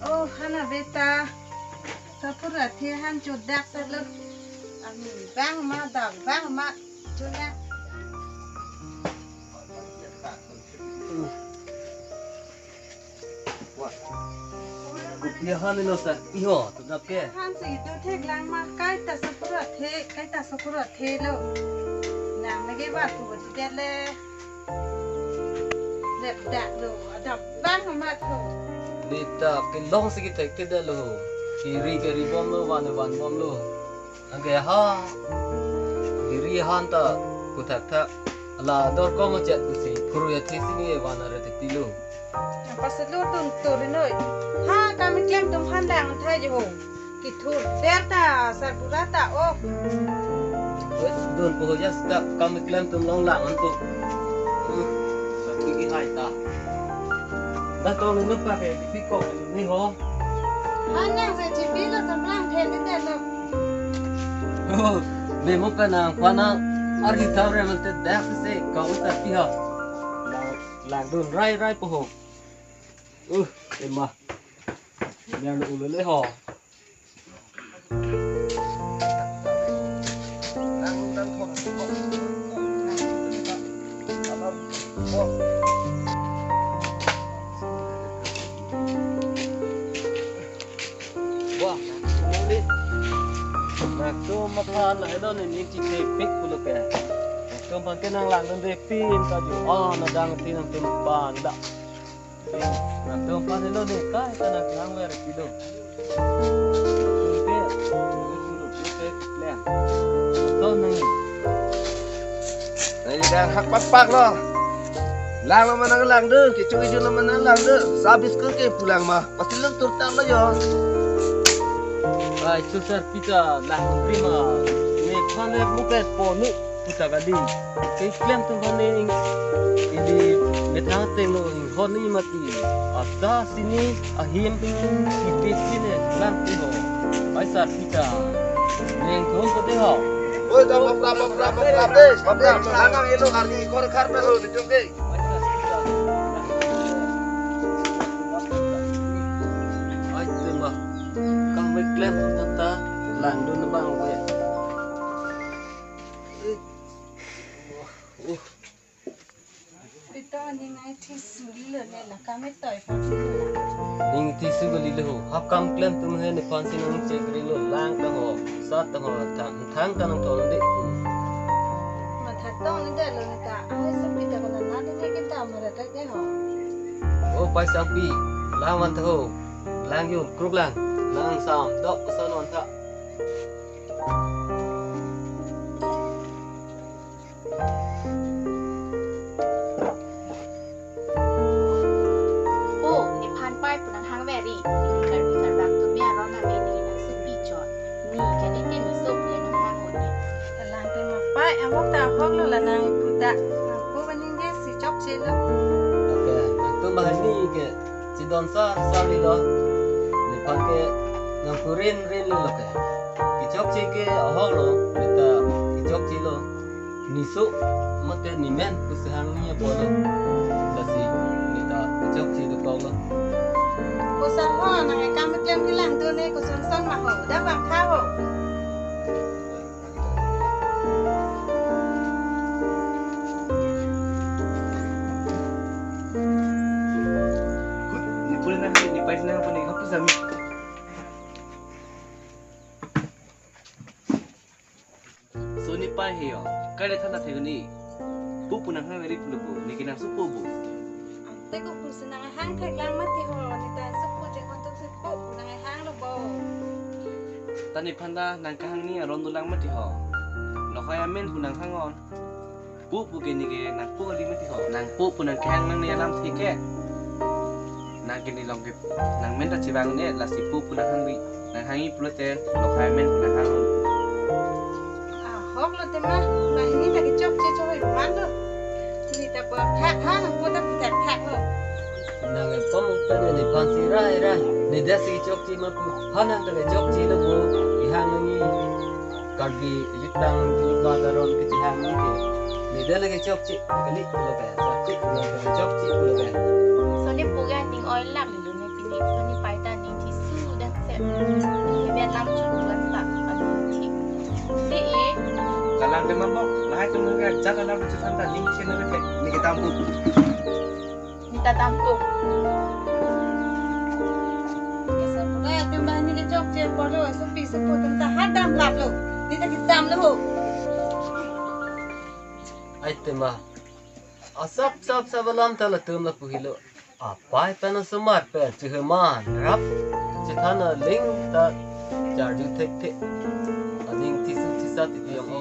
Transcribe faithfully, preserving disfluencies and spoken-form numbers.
Oh, hana beta. Sapura the han chodak salo. Ami bang ma, dak bang ma. Chuna. Wah. Kopi han lo sa. Iho, tu dap ke. Han si tu thek lang ma, kaita sapura the, kaita sapura the lo. Nang lagi ba tu dia le. Lepdak lo, adap bang amat lo. Neta kelong si kethek kedet lo. Kiri kiri bom lo, van van bom lo. Anke ha. Kiri han ta kuthak thak. Ala dor kom chet kusi. Kuru ya thi sini van are thek ti lo. Apa selu tun turin noi. Ha, kami klem tum han dang thai jo. Kithur der ta, sapura ta, oh. Wes, dun po ya sta kam klem tum long lang an po. Hmm, sakit di hai ta. Dah tong ni nupa ke, di pikok ni ho. Hanya se chipi lo, saplang then ni te lo. Oh, me mo ka nang pa nang, ari ta re man te dak se, kau ta pi ha. Lang, lang dun rai rai po ho. Uh, ema. Yang ulo le ho. Wah, ini. Nangtum aphan, eh, don ini cipik pulo ke. Nangtum aphan ke nang langdun de pin kaju. Oh, nadang ti nangtum aphan dak. Nangtum aphan lo ne kai kana kehang ver pilo. Nangtum ke, nangtum ke, nangtum ke, nangtum nang. Nang idan hak pakpak lo. Lang lo ma nang langdun, kechung ijun lo ma nang langdun. Sabis ke ke pulang ma. Pasti lo turtam lo yo. Ai, susar pita lang prima. Ne phane muket ponu puta kali. Ke klem tum phane ing. Ili methang teng lo ing hon ni mati. Ata sini ahim ipit sini lang ti ho. Ai sar pita. Neng thong ko de ho. Oi, ta bapra, bapra, bapra, bapra, bapra. Anang elo arni kor khar pe lo ni jong de. Ai, tema. Kang me klem ta langdun bang we. Uh. Pito ning ai thi suli lo ne la kame toi pa suli lo. Ning thi suli lo ho. Hap kam klem tum he nephan si nang chek ri lo lang ta ho. Sat ta ho. Thang thang ta nang thon de. Matha tong ni de lo ne ta. Ai so pita ko na na de ke ta mara ta de ho. O pai sangpi. Lang van ta ho. Lang yun kruk lang. Lang sam dok pasan van ta. O, nephan pai pu nanghang veri, ili Karbi Karbak atum aron ave, neli nangsupi chot. Ni kali ke ni sop le nanghang un-e. Kalang ke ma pai, amok ta ahok lo la nang iputa. Nangpu ba ningje si chokche lo. Okay, nangtum bahani ke. Chidon sa, sa ri lo. Nephan ke nangkurin rin lo lo ke. Kechokche ke ahok lo, meta kechokche lo. Niso mate nimen pu sehang ni apot lo. Lasi meta kechokche dokok lo. Koson ho, nang ekam klem kelang tu ne koson son ma ho, dak bang kha ho. Kut, ni pura nang ni pai nang puni hapu sami. So ni pai he yo, kai le thana theguni. Pu pu nanghang ri pulo bu, ni ke nangsupo bu. Ante ko pusi nanghang thek lang mati ho, ni ta supo je kontok supo, pu nanghang lo bo. Ta nephan ta nangkehang ni aron dolang mati ho. Lokhai amen pu nanghang on. Pu pu ke ni ke nangpu kali mati ho. Nangpu pu nangkehang nang ni alam thik ke. Nang ke ni long ke nang men ta chevang ne lasi pu pu nanghang ri. Nanghang-i pulote lokhai amen pu nanghang lo. Ahok lo tema, nang ini ta kechokche choi man lo. Ini ta bo thak ha, nangpu ta thak thak lo. Nang pom ta ne nephan si rai rai. Ne dak si chokche ma pu. Ha nang ta kechokche lo pu. Ihang nang ni Karbi jutang juta taron kechihang ni ke. Ne dak lagi chokche kali lo ke. Sakit lo ke chokche lo ke. So ne pu ga ning oi lak lo ne pini. So ne pai ta ning Ni bet lam chot buat ta. Aduh, thik. Thik, eh. Kalang de mabok, lahai atum ke ajat alam chethan ta ning chen le thek, ne kedam pu. Ne ta dam pu. Esa pura atum banghini kechokche apotlo, sopi sopo atum ta ha damlaplo. Ne ta kedamlo ho. Ai tema. Asap sap sap alam ta latum lapu helo. Apai pen asomar pen cheheman rap chethan aling ta charju thekthe. Aning thisu thisa titi ong.